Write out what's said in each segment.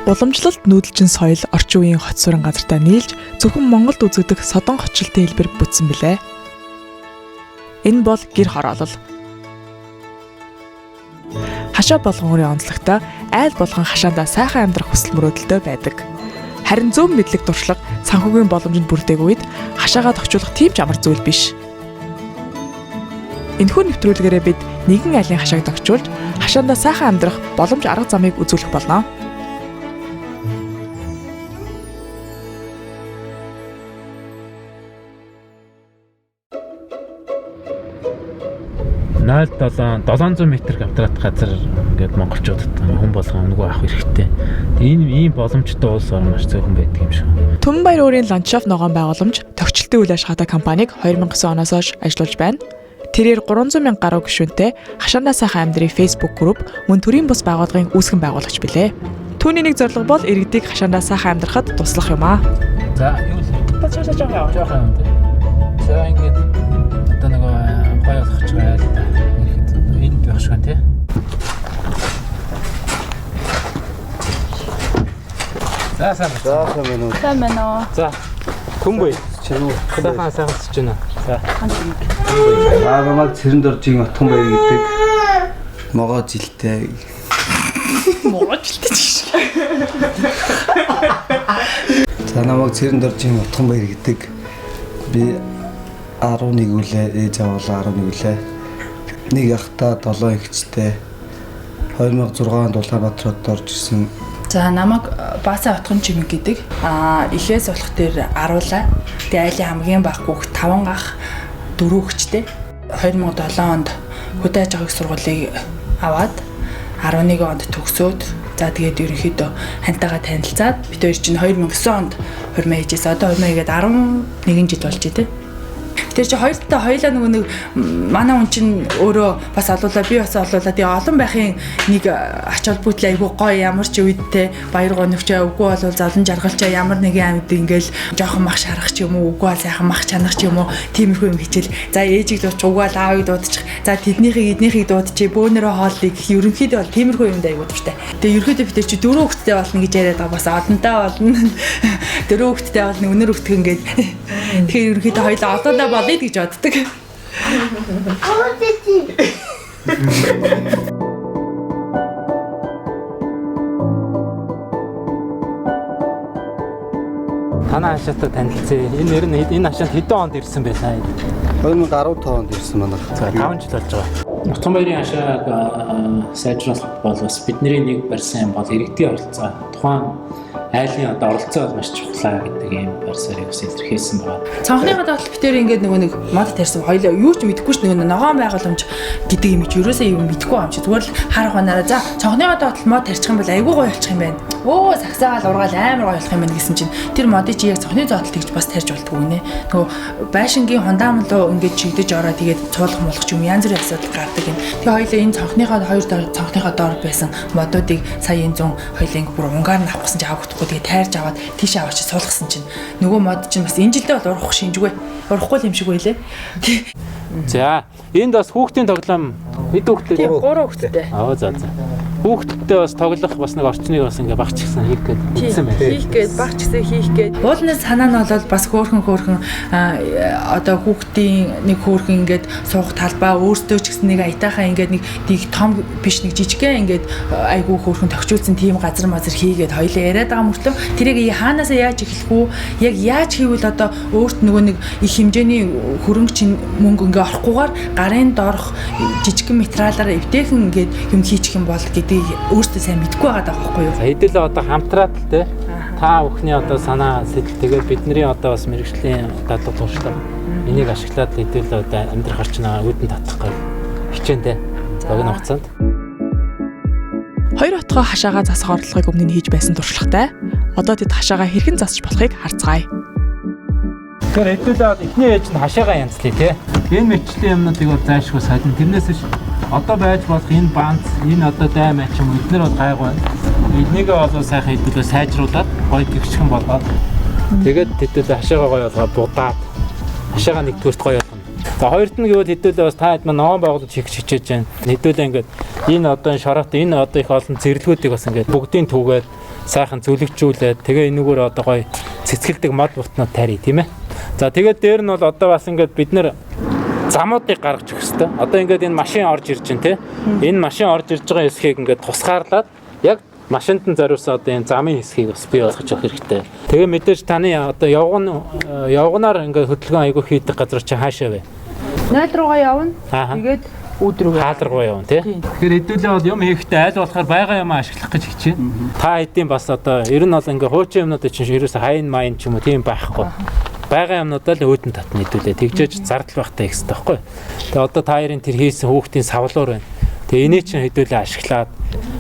Уламжлалт нүүдэлчин соёл орчин үеийн хот суурин газартаа нийлж зөвхөн Монголд үзэгдэх содон хотчлолтын хэлбэр бүтсэн билээ. Энэ бол гэр хороолол. Хашаа болгон өөрийн онцлогтой айл болгон хашаандаа сайхан амьдрах хүсэл мөрөөдөлтэй байдаг. Харин зөв мэдлэг туршлага санхүүгийн боломжинд бүрдээгүй үед хашаагаа тохижуулах тийм ч амар зүйл биш. Энэхүү нэвтрүүлгээрээ бид нэгэн айлын хашааг тохижуулж хашаандаа сайхан амьдрах боломж арга замыг үзүүлэх болно. Ноль 07 700 м квадрат газар ингээд монголчуудад хүн болгон өнгөө авах хэрэгтэй. Тэгээ энэ ийм боломжтой улс орн маш цөөхөн байдаг юм шиг. Түмэн баяр өөрийн ландшафт ногоон байгууламж тохичлтын үйл ажиллагаатай компаниг 2009 оноос хойш ажиллуулж байна. Тэрээр 300 мянга гаруй гишүүнтэй хашаандаа сайхан амьдрын Facebook group мөн төрийн бус байгууллагын үүсгэн байгуулагч билээ. Түүний нэг зорилго бол иргэдийг хашаандаа сайхан амьдрахад туслах юм аа. За юу л жоохон юм тий. За ингээд одоо нэг гой болох ч байгаа л да. Ирэхэд энд байх шиг байна тий. За сайн байна. За сайн байна уу? Сайн байна уу? За түмбэй. Чинүү. Сайхан сайхан сэж байна. За. Аа намайг Цэрэндоржийн Отгонбаяр гэдэг. Могоо жилтэй. Могоочлээ ч гэж. За намайг Цэрэндоржийн Отгонбаяр гэдэг. Би 11 үлээ, ээж аваалаа 11 үлээ. Нэг ахта 7 эгчтэй. 2006 онд Улаанбаатарт орж ирсэн. За намайг Баасан Отгон чимэг гэдэг. Аа ихээс болох дээр аруулаа. Тэгээ айлын хамгийн бага хүүхд 5 гах 4 эгчтэй. 2007 онд хөдөө аж ахуйн сургуулийг аваад 11 онд төгсөөд за тэгээд ерөнхийдөө хантайгаа танилцаад бид хоёр чинь 2009 онд хурмаа хийжээс одоо хурмаа хийгээд 11 жил болж тий. Тэр чи хоёр талаа хоёлаа нөгөө нэг манай хүн чинь өөрөө бас олуулаа би бас олуулаа тэгээ олон байхын нэг ач холбогдол айгүй гоё ямар ч үед те баяр гоногч үгүй бол зовлон жаргалч ямар нэгэн амьд ингээл жоохон мах шарах ч юм уу үгүй бол сайхан мах чанах ч юм уу тиймэрхүү юм хичээл за ээжийг дуудчих үгүй бол аавыг дуудчих за тэднийхийг эднийхийг дуудчих бөөнөрөө хооллыг гэх ерөнхийдөө бол тиймэрхүү юмд айгүй дуртай. Тэгээ ерөнхийдөө бид чи дөрөв хүүхэдтэй болно гэж яриад байгаа бас олонтой болно. Дөрөв хүүхэдтэй болно өнөр хүүхдэх ингээд тэгэхээр ерөнхийдөө хоёлаа олоолаа болъё гэж боддог. Танай хашаатай танилцъя. Энэ нэр нь энэ хашаанд хэдэн онд ирсэн бэ та? 2015 онд ирсэн манайх. За 5 жил болж байгаа. Утганбаярын хашааг сайжруулах бол бас бидний нэг барьсан юм бол иргэдийн оролцоо. Тухайн айлын одоо оролцоо бол маш чухлаа гэдэг ийм барьсаарыг бас илэрхийлсэн байгаа. Цонхныхоо доотлол битээр ингээд нөгөө нэг мод тарьсан хоёлаа юу ч мэдэхгүй ш нөгөө ногоон байгууламж гэдэг юм чи ерөөсөө юм мэдэхгүй юм чи зүгээр л харах банаараа за цонхныхоо доотлол мод тарьчих юм бол айгүй гоё болчих юм байна. Өө сагсаагаал ургаал амар гоё болох юм байна гэсэн чинь тэр модыг чи яг цонхны зоотлол тэгж бас тарьж болдгоо гинэ. Нөгөө байшингийн хундаам руу ингээд чигдэж ороо тэгээд цуулах муулах ч юм янз бүрийн асуудал гардаг юм. Тэгээ хоёлаа энэ цонхныхоо хоёр цонхныхоо доор байсан модуудыг сая энэ зүүн хоёлаа ингээд бүр унгаар нь авах гэсэн чи авахдаггүй тэгээ тайрж аваад тийшээ аваач суулгасан чинь нөгөө мод чинь бас энэ жилдээ бол урах шинжгүй. Урахгүй юм шиг байлээ. За энд бас хүүхдийн тоглоом хэд хүүхдтэй? Тийм гурван хүүхэдтэй. Аа за за. Хүүхдтэй бас тоглох бас нэг орчныг бас ингээ багч гисэн хийх гээд үзсэн байна. Хийх гээд багч гэсэн хийх гээд. Уулны санаа нь бол бас хөөхөн хөөхөн одоо хүүхдийн нэг хөөхөн ингээд суух талбай өөртөө ч гэсэн нэг аятайхаа ингээд нэг нэг том биш нэг жижигхэн ингээд айгүй хөөхөн тохижуулсан тийм газар мазар хийгээд хоёлаа яриад байгаа мөртлөө тэрийг хаанаасаа яаж эхлэх үү? Яг яаж хийвэл одоо өөрт нөгөө нэг их хэмжээний хөрөнгө чинь мөнгө ингээ орохгүйгээр гарын доорх жижигхэн материалаар эвтэйхэн ингээд юм хийчих юм бол гэдгийг өөртөө сайн мэдэхгүй байгаа даа байхгүй юу? За хэдүүлээ одоо хамтраад л те та бүхний одоо санаа сэтгэл тэгээд бидний одоо бас мэрэгжлийн дадлага туршлага энийг ашиглаад хэдүүлээ одоо амьдрах орчноо үүдэн татах гал хичээн те богино хугацаанд. Хоёр отгоо хашаагаа засах орлогыг өмнө нь хийж байсан туршлагатай. Одоо тэд хашаагаа хэрхэн засч болохыг харцгаая. Тэгэхээр хэдүүлээ эхний ээж нь хашаагаа янзлая те. Энэ мэтчлийн юмнуудыг бол зайлшгүй содон. Тэрнээс биш одоо байж болох энэ банц, энэ одоо дайм ач юм эднэр бол гайгүй байна. Эднийгээ бол сайхан хэдүүлээ сайжруулад гоё гэгчхэн болгоод тэгээд хэдүүлээ хашаагаа гоё болгоод будаад хашаагаа нэгдүгüрт гоё болгоно. За хоёрт нь гэвэл хэдүүлээ бас та хэд маань ногоон байгуулалт хийх хичээж байна. Хэдүүлээ ингээд энэ одоо энэ шороот энэ одоо их олон зэрлэгүүдийг бас ингээд бүгдийг түгээд сайхан зүлэгжүүлээд тэгээ энэгээр одоо гоё цэцгэлдэг мод бутнууд тарий тийм ээ. За тэгээд дээр нь бол одоо бас ингээд бид нэр замуудыг гаргаж өгөх хэрэгтэй. Одоо ингээд энэ машин орж ирж байна те. Энэ машин орж ирж байгаа хэсгийг ингээд тусгаарлаад яг машинд нь зориулсан одоо энэ замын хэсгийг бас бий болгож өгөх хэрэгтэй. Тэгээ мэдээж таны одоо явганаар ингээд хөдөлгөөн айгүй хийдэг газар чинь хаашаа вэ? 0 руугаа явна. Тэгээд үүд рүүгээ. Хаал руугаа явна тий. Тэгэхээр хэдүүлээ бол юм хийхдээ аль болохоор байгаа юм ашиглах гэж хичээнэ. Та хэдийн бас одоо ер нь бол ингээ хуучин юмнууд чинь ерөөсө хайн майн ч юм уу тийм байхгүй. Байгаа юмнуудаа л өөдөн татна хэдүүлээ. Тэгжээж зардал байхтай их хэвээр байхгүй. Тэгээ одоо та хоёрын тэр хийсэн хүүхдийн савлуур байна. Тэгээ энийг чинь хэдүүлээ ашиглаад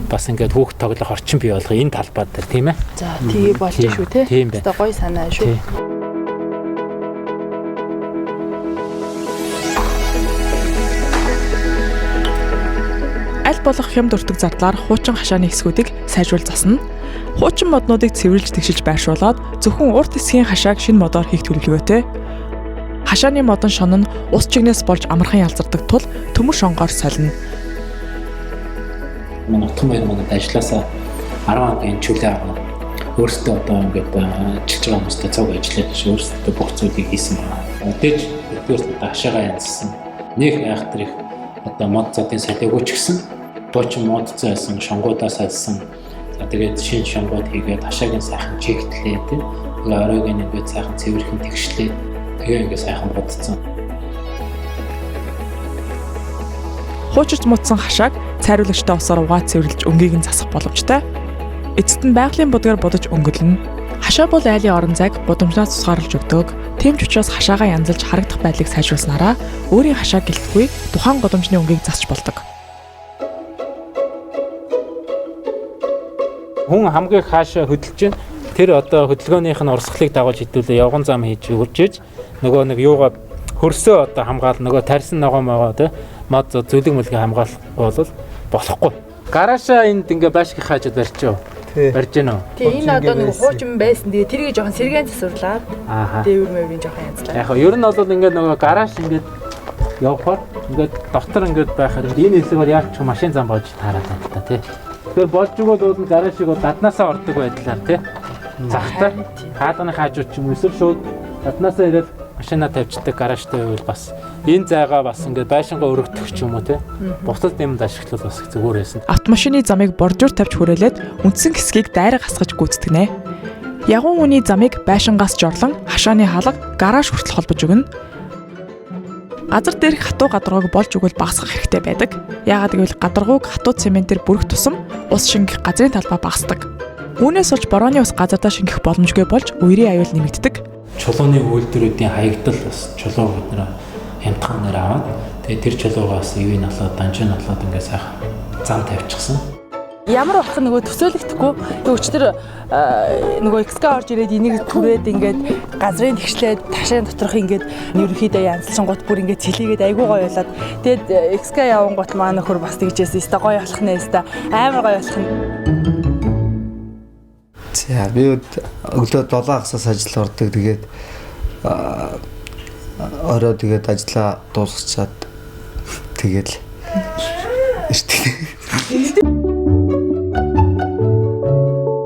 бас ингээд хүүхд тоглох орчин бий болгоё энэ талбай дээр тийм ээ. За тэгээ болж шүү те. Одоо гоё санаа шүү. Аль болох хямд өртөг зардлаар хуучин хашааны хэсгүүдийг сайжруулж засна. Хуучин моднуудыг цэвэрлж тэгшилж байршуулад зөвхөн урт хэсгийн хашааг шинэ модоор хийх төлөвлөгөөтэй. Хашааны модон шон нь ус чигнээс болж амархан ялзардаг тул төмөр шонгоор солино. Манай Утхан баяр манад ажилласаа 10 онд энэ чөлөө аваад өөрсдөө одоо ингээд ажиллаж байгаа хүмүүстэй цуг ажиллаж өөрсдөө бүх зүйлийг хийсэн байна. Мэдээж нэгдүгээр одоо хашаагаа янзлсан. Нэг айхтар их одоо мод зодын солиогүй ч гэсэн буучин модцсон байсан, шонгуудаа сольсон. За тэгээд шинэ шонгууд хийгээд хашааг нь сайхан чигтлээ тийм. Тэгээ оройг нь ингээд сайхан цэвэрхэн тэгшлээ. Тэгээ ингээд сайхан бодцсон. Хуучирч муудсан хашааг цайруулагчтай усаар угаад цэвэрлж өнгийг нь засах боломжтой. Эцэст нь байгалийн будгаар будаж өнгөлнө. Хашаа бол айлын орон зайг будамжнаас тусгаарлаж өгдөг. Тийм ч учраас хашаагаа янзалж харагдах байдлыг сайжруулснараа өөрийн хашаа гэлтгүй тухайн гудамжны өнгийг засч болдог. Хүн хамгийн хаашаа хөдөлж чинь тэр одоо хөдөлгөөнийх нь урсгалыг дагуулж хэдүүлээ явган зам хийж өгч иж нөгөө нэг юугаа хөрсөө одоо хамгаал нөгөө тарьсан ногоо могоо тий мод зүлэг мүлгээ хамгаалах бол болохгүй. Гараашаа энд ингээ байшиг хаажид барьчихв. Барьж гэнэ үү? Тий, энэ одоо нэг хуучин байсан. Тэгээ тэрийг жоохон сэргээн засварлаад дээвэр мэврийн жоохон янзлаа. Яг нь ер нь бол ингээ нөгөө гараж ингээд явхаар ингээд дотор ингээд байхаар энэ хэсэг бол яг ч машин зам болж таарад байна л та тий. Тэгэхээр болж өгвөл бол гаражийг бол гаднаасаа ордог байдлаар тий. Захтай хаалганы хаажууд ч юм уу эсвэл шууд гаднаасаа ирээд машина тавьчихдаг гаражтай байвал бас энэ зайгаа бас ингээд байшингаа өргөдөх ч юм уу тий. Бусад юмд ашиглал бас зүгээр байсан. Автомашины замыг бордюр тавьж хүрээлээд үндсэн хэсгийг дайраг хасгаж гүйцэтгэнэ. Ягуун үний замыг байшингаас жорлон хашааны хаалга гараж хүртэл холбож өгнө. Газар дээрх хатуу гадаргууг болж өгвөл багасгах хэрэгтэй байдаг. Яагаад гэвэл гадаргууг хатуу цементээр бүрэх тусам ус шингэх газрын талбай багасдаг. Үүнээс болж борооны ус газардаа шингэх боломжгүй болж үерийн аюул нэмэгддэг. Чулууны үйлдвэрүүдийн хаягдал бас чулуу бид нэр хямдхан нэр аваад тэгээ тэр чулуугаас ивийн олоод данжин олоод ингээд сайхан зам тавьчихсан. Ямар болох нөгөө төсөөлөгдөхгүй. Тэгээ өчтөр нөгөө XK орж ирээд энийг түрээд ингээд газрын тэгшлээд ташаан доторх ингээд ерөнхийдөө янзлсан гут бүр ингээд цэлийгээд айгүй гоё болоод тэгээд XK явангууд маа нөхөр бас тэгжээс өстой гоё болох нэ өстой амар гоё болох нь. За би өглөө 7 хагасаас ажил ордог. Тэгээд орой тэгээд ажлаа дуусгачаад тэгээд ирдэг.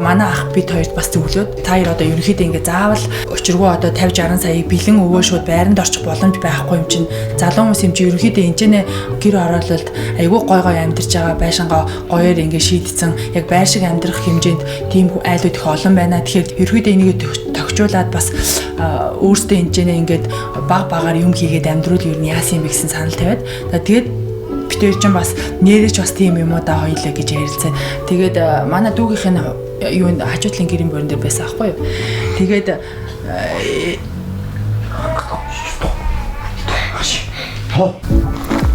Манай ах бид хоёрт бас зөвлөөд та хоёр одоо ерөнхийдөө ингээ заавал учиргүй одоо 50 60 саяыг бэлэн өвөө шууд байранд орчих боломж байхгүй юм чинь залуу хүмүүс юм чи ерөнхийдөө энэчнэ гэр ороололд айгүй гой гой амьдарч байгаа байшингаа гоёор ингээ шийдсэн яг байр шиг амьдрах хэмжээнд тийм айлууд их олон байна. Тэгэхээр ерөнхийдөө энийг тохижуулаад бас өөрсдөө энэчнэ ингээд баг багаар юм хийгээд амьдруул ер нь яасан юм бэ гэсэн санал тавиад тэгээд бид хоёр чинь бас нэрэж бас тийм юм уу да хоёлаа гэж ярилцсан. Тэгээд манай дүүгийнх нь юу хажуудлын гэрийн борон дээр байсан аахгүй юу. Тэгээд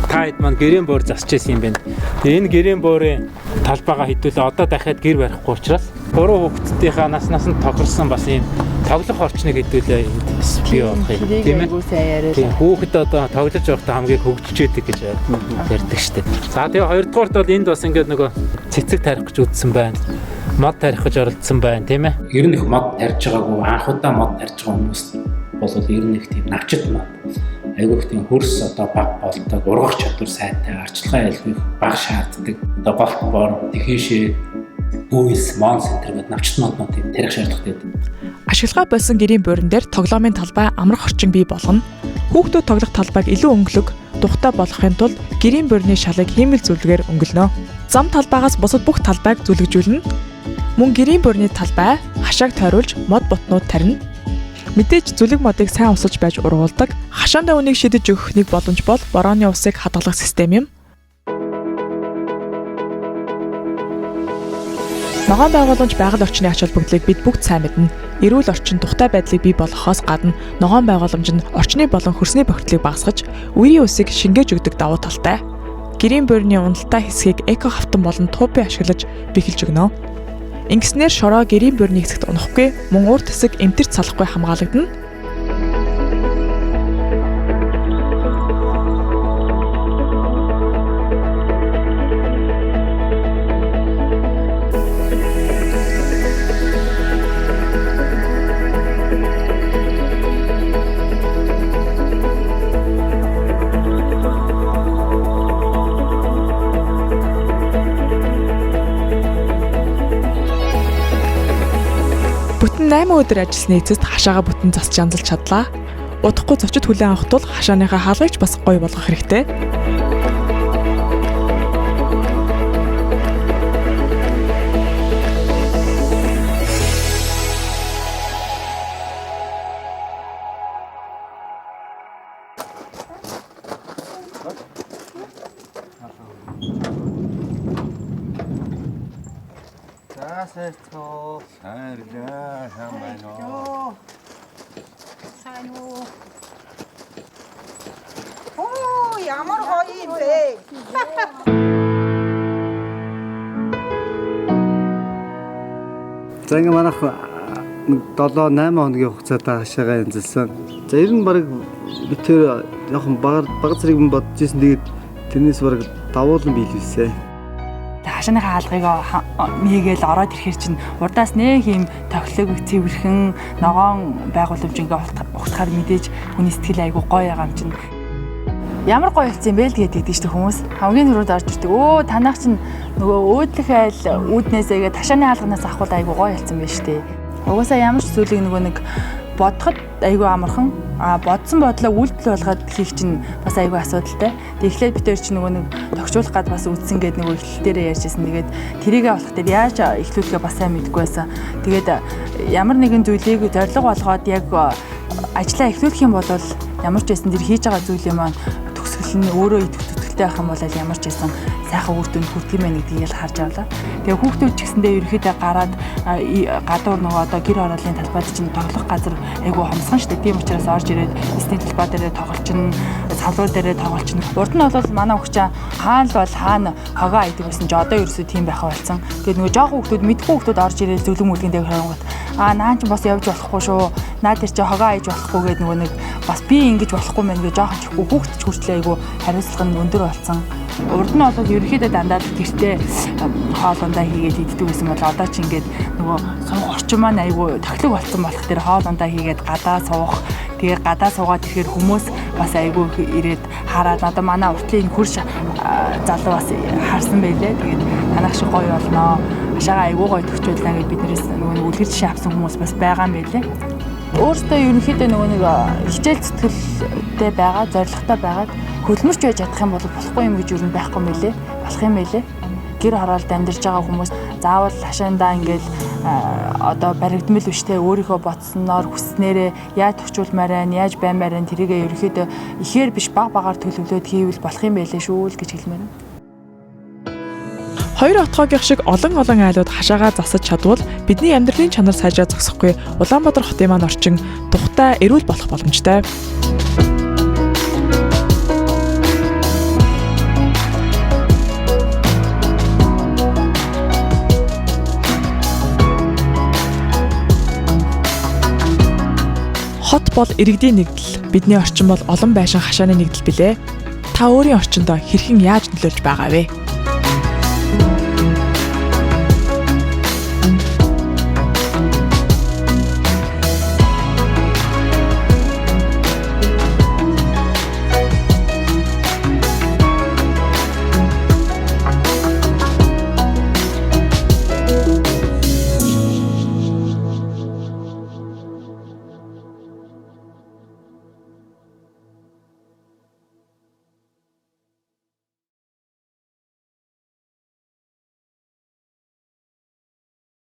та хэд маань гэрийн боор засч ирсэн юм байна. Тэгээ энэ гэрийн боорын талбайгаа хэдүүлээ одоо дахиад гэр барихгүй учраас гурван хүүхдийнхаа наснаас нь тохирсон бас ийм тоглох орчныг хэдүүлээ энд бас бий болох юм тийм ээ. Тийм хүүхэд одоо тоглож байхдаа хамгийн хөгжиж байдаг гэж ярьдаг штеп. За тэгээ хоёрдугаарт бол энд бас ингээд нөгөө цэцэг тарих гэж үзсэн байна. Мод тарих гэж оролдсон байна тийм ээ. Ер нь их мод тарьж байгаагүй анх удаа мод тарьж байгаа хүмүүс бол ер нь их тийм навчит мод. Айгүй их тийм хөрс одоо баг болдог, ургах чадвар сайтай, арчилгаа айлгүй баг шаарддаг. Одоо голт бор, тэхээшээ, бүүс, мон центр гэдэг навчт моднуудыг тарих шаардлагатай байдаг. Ашиглагаа болсон гэрийн буурин дээр тоглоомын талбай амрах орчин бий болгоно. Хүүхдүүд тоглох талбайг илүү өнгөлөг, тухтай болгохын тулд гэрийн буурны шалыг хиймэл зүлгээр өнгөлнө. Зам талбайгаас бусад бүх талбайг зүлэгжүүлнэ. Мөн гэрийн буурны талбай хашааг тойруулж мод ботнууд тарина. Мэдээж зүлэг модыг сайн усалж байж ургуулдаг. Хашаандаа үнийг шидэж өгөх нэг боломж бол борооны усыг хадгалах систем юм. Ногоон байгууламж байгаль орчны ач холбогдлыг бид бүгд сайн мэднэ. Эрүүл орчин тухтай байдлыг бий болгохоос гадна ногоон байгууламж нь орчны болон хөрсний бохирдлыг багасгаж, үерийн усыг шингээж өгдөг давуу талтай. Гэрийн буурны уналттай хэсгийг эко хавтан болон туупын ашиглаж бэхэлж өгнө. Ингэснээр шороо гэрийн буурны хэсэгт унахгүй, мөн урт хэсэг эмтэрч салахгүй хамгаалагдана. Бүтэн 8 өдөр ажилласны эцэст хашаага бүтэн засч янзалж чадлаа. Удахгүй зочид хүлээн авах тул хашааныхаа хаалгыг ч бас гоё болгох хэрэгтэй. За сайн цоо. Сайн ирлээ. Сайн байна уу? Сайн уу? Оо, ямар гоё юм бэ? За ингээ манайх нэг 7 8 хоногийн хугацаатай хашаагаа янзалсан. За ер нь баг би тэр жоохон баг баг зэрэг юм бодож ирсэн. Тэгээд тэрнээс баг давуулан биелүүлсэн. Хашааныхаа хаалгыг нэгээл ороод ирэхэр чинь урдаас нэх юм тохилог цэвэрхэн ногоон байгууламж ингээ ухтахаар мэдээж хүний сэтгэл айгу гоё байгаа юм чинь. Ямар гоё болсон юм бэ л гэдэг шүү дээ хүмүүс. Хамгийн түрүүнд орж ирдэг. Өө танах чинь нөгөө өөдлөх айл үүднээсээ гээд хашааны хаалганаас авах айгу гоё болсон байх шүү дээ. Угаасаа ямар ч зүйлийг нөгөө нэг бодоход айгүй амархан. А бодсон бодлоо үйлдэл болгоод хийх чинь бас айгүй асуудалтай. Тэг эхлээд бид хоёр чинь нөгөө нэг тохижуулах гад бас үдсэн гээд нөгөө эхлэл дээрээ ярьж ирсэн. Тэгээд тэрийгээ болох дээр яаж эхлүүлэхээ бас сайн мэдэхгүй байсан. Тэгээд ямар нэгэн зүйлийг зорилго болгоод яг ажлаа эхлүүлэх юм бол ямар ч байсан тэр хийж байгаа зүйлийн маань төгсгөл нь өөрөө идэвх зүтгэлтэй байх юм бол ямар ч байсан сайхан үр дүнд хүрдэг юм байна гэдгийг л харж авлаа. Тэгээ хүүхдүүд ч гэсэндээ ерөнхийдөө гараад гадуур нөгөө одоо гэр хорооллын талбайд чинь тоглох газар айгүй хомсгон шүү дээ. Тийм учраас орж ирээд эсний талбай дээрээ тоглолчин, салуу дээрээ тоглолчин. Урд нь бол манай хүүхчаа хаан л бол хаана хогоо айдаг байсан ч одоо ерөөсөө тийм байх болсон. Тэгээд нөгөө жоохон хүүхдүүд мэдгүй хүүхдүүд орж ирээд зөвлөм үлгэн дээр харангуут аа наа чи бас явж болохгүй шүү. Наа тэр чи хогоо айж болохгүй гэдэг нөгөө нэг бас би ингэж болохгүй мэн гэж жоохон чихгүй хүүхд ч хүртлээ айгүй хариуцлага нь өндөр болсон. Урд нь бол ерөнхийдөө дандаа л гэртээ хоол ундаа хийгээд иддэг байсан бол одоо чи ингээд нөгөө суух орчин маань айгүй тохилог болсон болох тэр хоол ундаа хийгээд гадаа суух, тэгээ гадаа суугаад ирэхээр хүмүүс бас айгүй ирээд хараад одоо манай уртлын энэ хөрш залуу бас харсан байлээ. Тэгээд танах шиг гоё болноо. Хашаага айгүй гоё төгчүүлнэ гэж биднээс нөгөө нэг үлгэр жишээ авсан хүмүүс бас байгаа юм байлээ. Өөртөө ерөнхийдөө нөгөө нэг хичээл зүтгэлтэй байгаа, зорилготой байгаад хөлмөрч байж чадах юм бол болохгүй юм гэж юу юм байхгүй мэлээ. Болох юм мэлээ. Гэр хороолд амьдарч байгаа хүмүүс заавал хашаандаа ингээл одоо баригдмал биш те өөрийнхөө бодсноор хүснээрээ яаж тохижуулмаар байна, яаж баймаар байна тэрийгээ ерөнхийдөө ихээр биш баг багаар төлөвлөөд хийвэл болох юм байлээ шүү л гэж хэлмээр байна. Хоёр отгоогийнх шиг олон олон айлууд хашаагаа засаж чадвал бидний амьдралын чанар сайжраа зогсохгүй Улаанбаатар хотын маань орчин тухтай эрүүл болох боломжтой. Хот бол иргэдийн нэгдэл, бидний орчин бол олон байшин хашааны нэгдэл билээ. Та өөрийн орчиндөө хэрхэн яаж нөлөөлж байгаа вэ?